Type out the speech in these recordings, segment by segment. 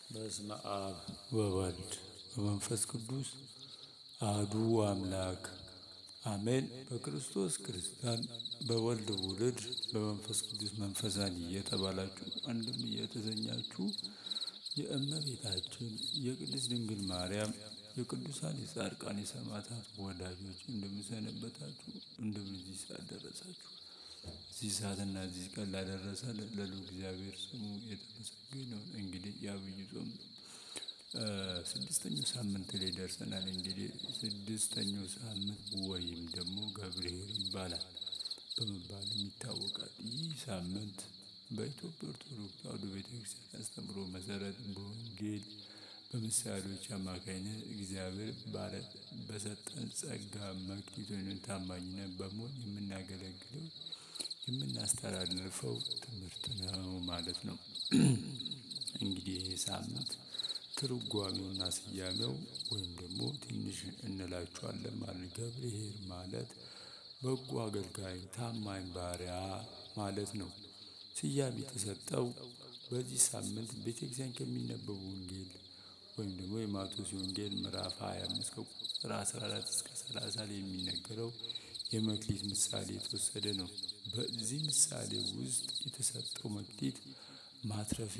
በስመ አብ ወወልድ ወመንፈስ ቅዱስ አሐዱ አምላክ አሜን። በክርስቶስ ክርስቲያን፣ በወልድ ውልድ፣ በመንፈስ ቅዱስ መንፈሳን እየተባላችሁ አንድም እየተሰኛችሁ የእመቤታችን የቅድስት ድንግል ማርያም የቅዱሳን የጻድቃን የሰማዕታት ወዳጆች እንደምንሰነበታችሁ፣ እንደምን እዚህ ሰዓት ደረሳችሁ። እዚህ ሰዓትና እዚህ ቀን ላደረሰን ለልዑል እግዚአብሔር ስሙ የተመሰገነ ይሁን። እንግዲህ የዐቢይ ጾም ስድስተኛው ሳምንት ላይ ደርሰናል። እንግዲህ ስድስተኛው ሳምንት ወይም ደግሞ ገብርኄር ይባላል በመባልም ይታወቃል። ይህ ሳምንት በኢትዮጵያ ኦርቶዶክስ ተዋሕዶ ቤተክርስቲያን አስተምህሮ መሰረት በወንጌል በምሳሌዎች አማካኝነት እግዚአብሔር በሰጠን ጸጋ መክሊት ወይም ታማኝነት በመሆን የምናገለግለው የምናስተላልፈው ትምህርት ነው ማለት ነው። እንግዲህ ይህ ሳምንት ትርጓሜውና ስያሜው ወይም ደግሞ ትንሽ እንላችኋለን ማለት ገብርኄር ማለት በጎ አገልጋይ ታማኝ ባሪያ ማለት ነው። ስያሜ የተሰጠው በዚህ ሳምንት ቤተክርስቲያን ከሚነበቡ ወንጌል ወይም ደግሞ የማቴዎስ ወንጌል ምዕራፍ 25 ከቁጥር 14 እስከ 30 ላይ የሚነገረው የመክሊት ምሳሌ የተወሰደ ነው። በዚህ ምሳሌ ውስጥ የተሰጠው መክሊት ማትረፍ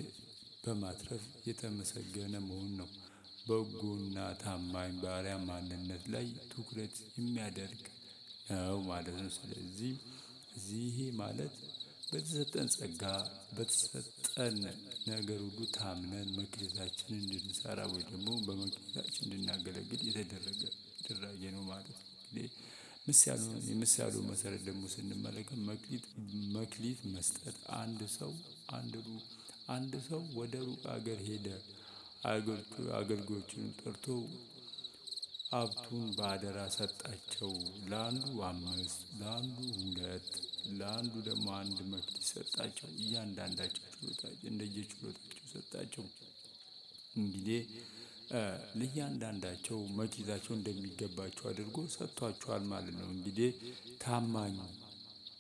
በማትረፍ የተመሰገነ መሆን ነው። በጎና ታማኝ ባሪያ ማንነት ላይ ትኩረት የሚያደርግ ነው ማለት ነው። ስለዚህ እዚህ ማለት በተሰጠን ጸጋ በተሰጠን ነገር ሁሉ ታምነን መክሊታችንን እንድንሰራ ወይ ደግሞ በመክሊታችን እንድናገለግል የተደረገ ድራጌ ነው ማለት ነው። እንግዲህ የምሳሌው መሰረት ደግሞ ስንመለከት መክሊት መስጠት አንድ ሰው አንድ ሰው ወደ ሩቅ ሀገር ሄደ። አገልጋዮቹንም ጠርቶ ሀብቱን በአደራ ሰጣቸው። ለአንዱ አምስት፣ ለአንዱ ሁለት፣ ለአንዱ ደግሞ አንድ መክሊት ሰጣቸው። እያንዳንዳቸው ችሎታቸው እንደየችሎታቸው ሰጣቸው። እንግዲህ ለእያንዳንዳቸው መክሊታቸው እንደሚገባቸው አድርጎ ሰጥቷቸዋል ማለት ነው። እንግዲህ ታማኝ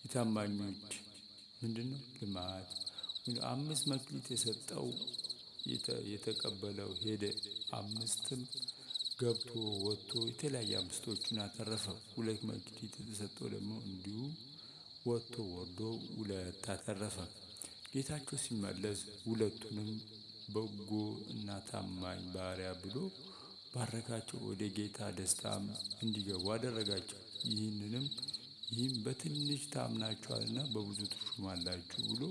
የታማኞች ምንድነው? ልማት አምስት መክሊት የሰጠው የተቀበለው ሄደ። አምስትም ገብቶ ወጥቶ የተለያየ አምስቶቹን አተረፈ። ሁለት መክሊት የተሰጠው ደግሞ እንዲሁ ወጥቶ ወርዶ ሁለት አተረፈ። ጌታቸው ሲመለስ ሁለቱንም በጎ እና ታማኝ ባሪያ ብሎ ባረካቸው። ወደ ጌታ ደስታም እንዲገቡ አደረጋቸው። ይህንንም ይህም በትንሽ ታምናችኋልና በብዙ ትሾማላችሁ ብሎ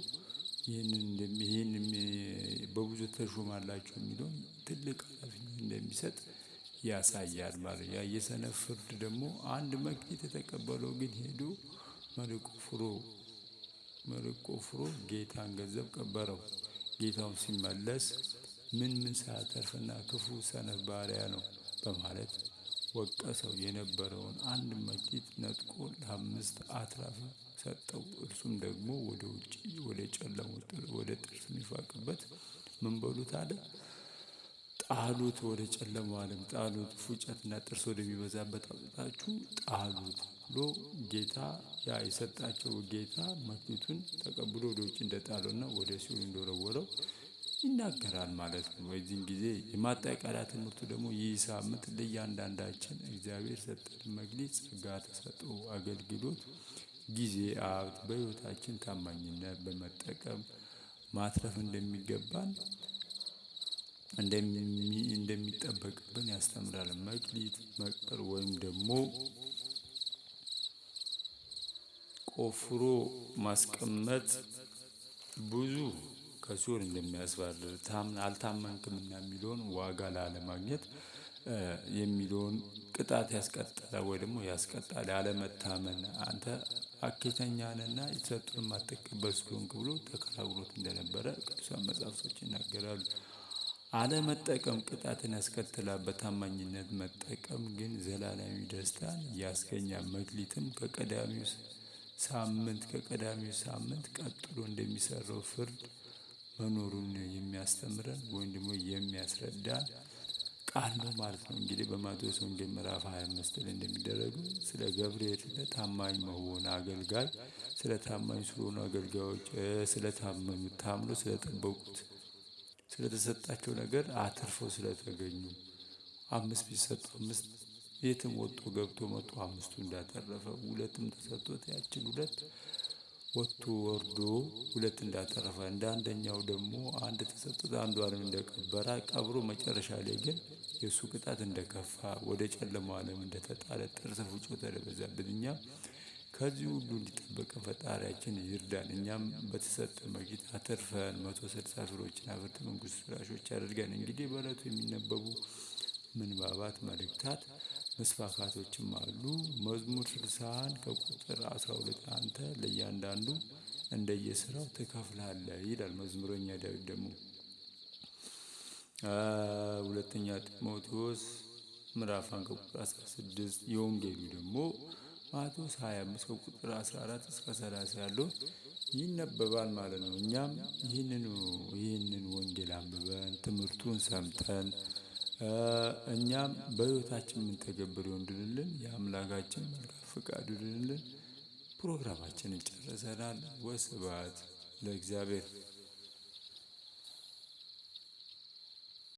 ይህንን ይህንን በብዙ ትሾማላችሁ የሚለውን ትልቅ ሀላፊነት እንደሚሰጥ ያሳያል ማለት ነው። ያ የሰነፍ ፍርድ ደግሞ አንድ መክሊት የተቀበለው ግን ሄዶ መሬት ቆፍሮ መሬት ቆፍሮ ጌታን ገንዘብ ቀበረው። ጌታው ሲመለስ ምን ምን ሳያተርፍና ክፉ ሰነፍ ባሪያ ነው በማለት ወቀሰው። የነበረውን አንድ መክሊት ነጥቆ ለአምስት አትራፊ ሰጠው። እርሱም ደግሞ ወደ ውጪ ወደ ጨለማው ወደ ጥርስ የሚፋቅበት ምን በሉት አለ? ጣሉት፣ ወደ ጨለማው አለም ጣሉት፣ ፉጨትና ጥርስ ወደሚበዛበት አውጥታችሁ ጣሉት ብሎ ጌታ ያ የሰጣቸው ጌታ መክሊቱን ተቀብሎ ወደ ውጭ እንደጣለውና ወደ ሲኦል እንደወረወረው ይናገራል ማለት ነው። በዚህም ጊዜ የማጠቃለያ ትምህርቱ ደግሞ ይህ ሳምንት ለእያንዳንዳችን እግዚአብሔር ሰጠን መክሊት ጸጋ ተሰጥኦ አገልግሎት ጊዜ ሀብት በህይወታችን ታማኝነት በመጠቀም ማትረፍ እንደሚገባን እንደሚጠበቅብን ያስተምራል። መክሊት መቅበር ወይም ደግሞ ቆፍሮ ማስቀመጥ ብዙ ከሲኦል እንደሚያስባርር አልታመንክምና የሚለውን ዋጋ ላለማግኘት የሚለውን ቅጣት ያስቀጣል ወይ ደግሞ ያስቀጣል። ያለመታመን አንተ ሀኬተኛ ነህና የተሰጡህን የማትቀበል ስለሆንክ ብሎ ተከራክሮት እንደነበረ ቅዱሳን መጽሐፍቶች ይናገራሉ። አለመጠቀም ቅጣትን ያስከትላል። በታማኝነት መጠቀም ግን ዘላለማዊ ደስታን ያስገኛል። መክሊትም ከቀዳሚው ሳምንት ቀጥሎ እንደሚሰራው ፍርድ መኖሩን የሚያስተምረን ወይም ደግሞ የሚያስረዳን ቃል ነው ማለት ነው። እንግዲህ በማቴዎስ ወንጌል ምዕራፍ 25 ላይ እንደሚደረጉ ስለ ገብርኄር ታማኝ መሆን አገልጋይ ስለ ታማኝ ስለሆኑ አገልጋዮች ስለ ታመኑት ታምኖ ስለጠበቁት ስለተሰጣቸው ነገር አትርፈው ስለተገኙ፣ 5 ቢሰጡ 5 የትም ወጥቶ ገብቶ መጥቶ 5ቱ እንዳተረፈ፣ 2ም ተሰጥቶት ያችን 2 ወጥቶ ወርዶ 2 እንዳተረፈ፣ እንደ አንደኛው ደግሞ 1 ተሰጥቶት አንዷንም እንደቀበረ ቀብሮ መጨረሻ ላይ ግን የሱ ቅጣት እንደከፋ ወደ ጨለማው ዓለም እንደተጣለ ጥርስ ፍጮ ተለበዛብን። እኛ ከዚህ ሁሉ እንዲጠበቅን ፈጣሪያችን ይርዳን። እኛም በተሰጠን መክሊት አትርፈን 160 ፍሬዎችን አፍርተን መንግስቱ ወራሾች ያድርገን። እንግዲህ በዕለቱ የሚነበቡ ምንባባት፣ መልእክታት፣ መስፋፋቶችም አሉ። መዝሙር 61 ከቁጥር 12 አንተ ለእያንዳንዱ እንደየስራው ትከፍላለህ ይላል መዝሙረኛ ዳዊት። ደግሞ ሁለተኛ ጢሞቴዎስ ምዕራፍ 1 ከቁጥር 16፣ የወንጌሉ ደግሞ ማቴዎስ 25 ከቁጥር 14 እስከ 30 ያለው ይነበባል ማለት ነው። እኛም ይህንን ወንጌል አንብበን ትምህርቱን ሰምተን እኛም በህይወታችን የምንተገብረው እንድንልን የአምላካችን መልካም ፍቃዱ ይሁንልን። ፕሮግራማችንን ጨርሰናል። ወስብሐት ለእግዚአብሔር።